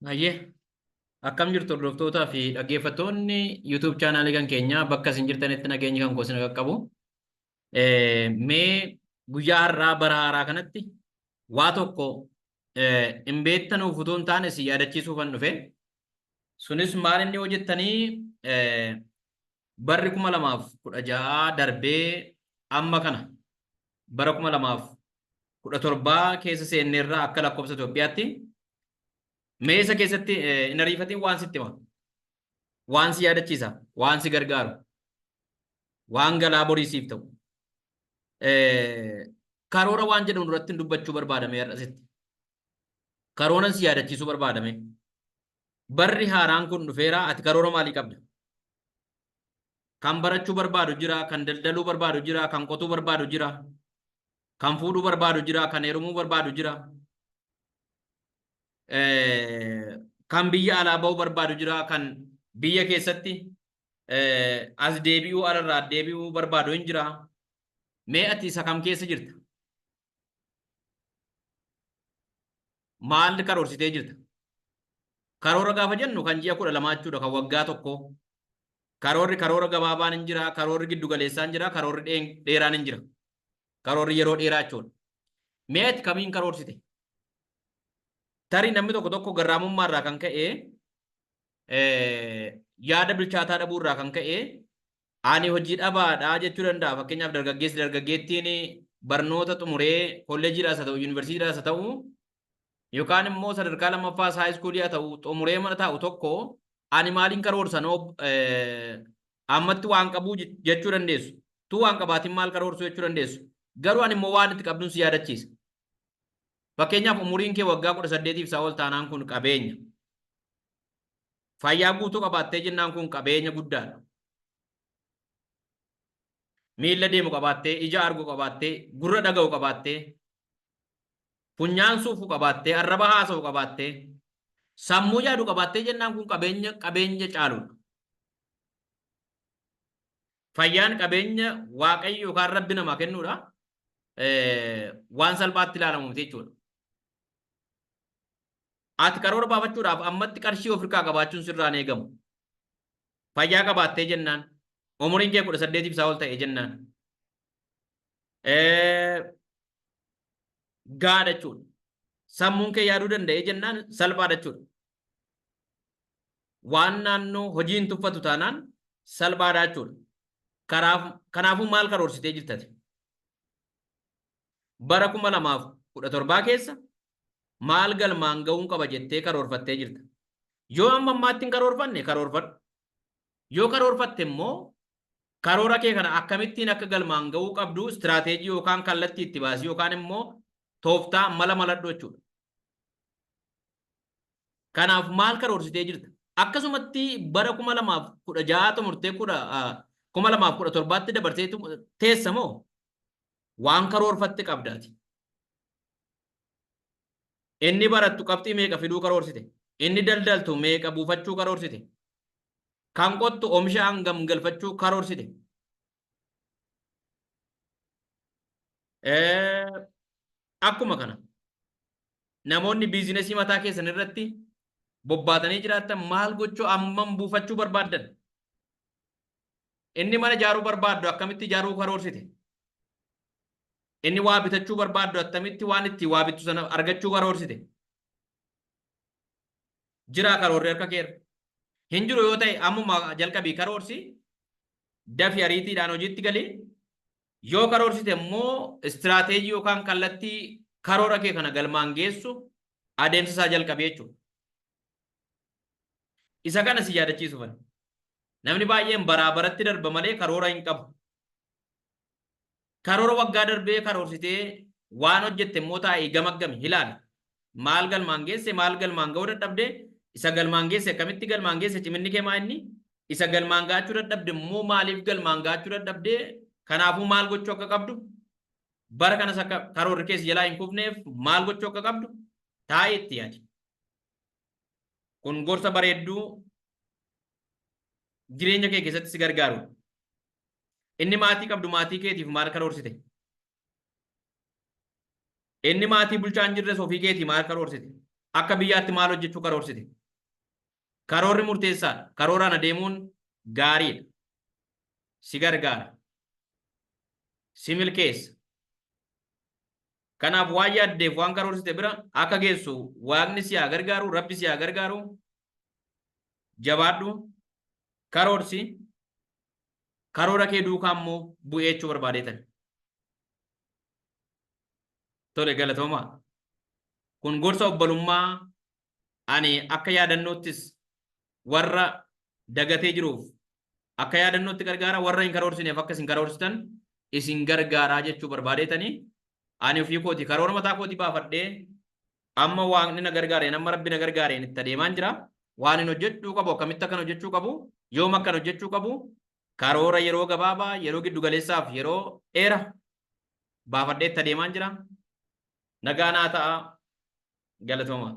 Hayyee, akkam jirtu hordoftootaa fi dhaggeeffattoonni YouTube chaanaalii kan keenyaa bakka isin jirtanitti nageenyi kan koo isin qaqqabu. Mee guyyaa har'aa bara haaraa kanatti waa tokko hin beektanuuf utuu hin taane si yaadachiisuufan dhufe. Sunis maal inni hojjettanii barri 2016 darbee amma kana bara 2017 keessa seenneerra akka lakkoofsa Itoophiyaatti. Mee isa keessatti hin ariifatiin waan sitti hima. Waan si yaadachiisa, waan si gargaaru, waan galaa borii siif ta'u. Karoora waan jedhamu duratti dubbachuu barbaadame har'a sitti. Karooran si yaadachiisuu barbaadame. Barri haaraan kun dhufeera, ati karoora maalii qabda? Kan barachuu barbaadu jira, kan daldaluu barbaadu jira, kan qotuu barbaadu jira, kan fuudhuu barbaadu jira, kan heerumuu barbaadu jira. Kan biyya alaa ba'uu barbaadu jira, kan biyya keessatti as deebi'uu alarraa deebi'uu barbaadu hin jira. Mee ati isa kam keessa jirta? Maal karoorsitee jirta? Karoora gaafa jennu kan ji'a 12 jechuudha, kan waggaa tokkoo. Karoorri karoora gabaabaan hin jira, karoorri giddu galeessaan jira, karoorri dheeraan hin jira. Karoorri yeroo dheeraa jechuudha. Mee ati kamiin karoorsite? Tarii namni tokko tokko garraamummaa irraa kan ka'e yaada bilchaataa dhabuu irraa kan ka'e ani hojii dhabaadha jechuu danda'a. Fakkeenyaaf dargaggeessi dargaggeettiin barnoota xumuree kolleejiidhaas haa ta'u yuunivarsiitiidhaas haa ta'u yookaan immoo sadarkaa lammaffaas haayiskuulii haa ta'u xumuree mana taa'u tokko ani maaliin karoorsa noo ammatti waan qabuu jechuu dandeessu. Tuu waan qabaatiin maal karoorsuu jechuu dandeessu. Garuu ani immoo waan itti qabduun si yaadachiisa. Fakkeenyaaf umuriin kee waggaa 18f isaa ol taanaan kun qabeenya. Fayyaa guutuu qabaattee jennaan kun qabeenya guddaadha. Miilla deemu qabaattee, ija argu qabaattee, gurra dhaga'u qabaattee, funyaan suufu qabaattee, arraba haasa'u qabaattee, sammuu yaadu qabaattee jennaan kun qabeenya qabeenya caaludha. Fayyaan qabeenya Waaqayyo yookaan Rabbi namaa kennuudha. Waan salphaatti ilaalamu miti jechuudha. Ati karoora baafachuudhaaf ammatti qarshii of harkaa qabaachuun sirraan eegamu. Fayyaa qabaattee jennaan, umuriin kee 18 isaa ol ta'e jennaan, gaadha jechuudha. Sammuun kee yaaduu danda'ee jennaan salphaadha jechuudha. Waan naannoo hojiin tuffatu taanaan salphaadha jechuudha. Kanaafuu maal karoorsitee jirtati? Bara 2017 keessa maal galmaan ga'uun qaba jettee karoorfattee jirta? Yoo amma ammaatti hin karoorfanne karoorfadhu. Yoo karoorfatte immoo karoora kee kana akkamittiin akka galmaan ga'uu qabdu istiraateejii yookaan kallattii itti baasii yookaan immoo tooftaa mala maladhu jechuudha. Kanaaf maal karoorsitee jirta? Akkasumatti bara 2016 xumurtee 2017tti dabarsee teessa moo waan karoorfatte qabdaati? Inni barattu qabxii meeqa fiduu karoorsite? Inni daldaltu meeqa buufachuu karoorsite? Kan qottu oomisha hangam galfachuu karoorsite? Akkuma kana namoonni biizinesii mataa keessan irratti bobbaatanii jiraattan maal gochuu hammam buufachuu barbaaddan? Inni mana ijaaruu barbaaddu akkamitti ijaaruu karoorsite? Inni waa bitachuu barbaaddu attamitti waan itti waa bittu sana argachuu karoorsite? Jiraa karoorri harka keerra? Hin jiru yoo ta'e ammuma jalqabii karoorsi, dafi ariitiidhaan hojiitti gali. Yoo karoorsite immoo istiraateejii yookaan kallattii karoora kee kana galmaan geessu adeemsa isaa jalqabi jechuudha. Isa kana si yaadachiisufan. Namni baay'een baraa baratti darba malee karoora hin qabu. Karoora waggaa darbee karoorsitee waan hojjette immoo taa'ii gamaggami, ilaali. Maal galmaan geesse, maal galmaan ga'uu dadhabde, isa galmaan geesse akkamitti galmaan geesse, ciminni kee maa inni, isa galmaan ga'achuu dadhabde immoo maaliif galmaan ga'achuu dadhabde, kanaafuu maal gochuu akka qabdu, bara kanas akka karoorri keessa jalaa hin kufneef maal gochuu akka qabdu taa'ii itti yaadi. Kun gorsa bareedduu jireenya kee keessatti si gargaarudha. Inni maatii qabdu maatii keetiif maal karoorsite? Inni maatii bulchaa hin jirres ofii keetii maal karoorsite? Akka biyyaatti maal hojjechuu karoorsite? Karoorri murteessaadha. Karooraan adeemuun gaariidha. Si gargaara. Si milkeessa. Kanaaf waan yaaddeef waan karoorsite bira akka geessu Waaqni si haa gargaaru, Rabbi si haa gargaaru. Jabaadhu. Karoorsi. Karoora kee duukaa immoo bu'ee jechuu barbaadeetan. Tole, galatoomaa. Kun gorsa obbolummaa ani akka yaadannoottis warra dagatee jiruuf akka yaadannootti gargaara, warra hin karoorsineef akka isin karoorsitan isin gargaaraa jechuu barbaadeetanii. Ani ofii kooti karoora mataa kootii baafadhee amma Waaqni na gargaareen, amma Rabbi na gargaareen itti adeemaan jira. Waan hin hojjechuu qabu, akkamitti akkan hojjechuu qabu, yoom akkan hojjechuu qabu, karoora yeroo gabaabaa, yeroo giddu galeessaaf yeroo dheera baafadhee itti adeemaan jira. Nagaa naa ta'a. Galatooma.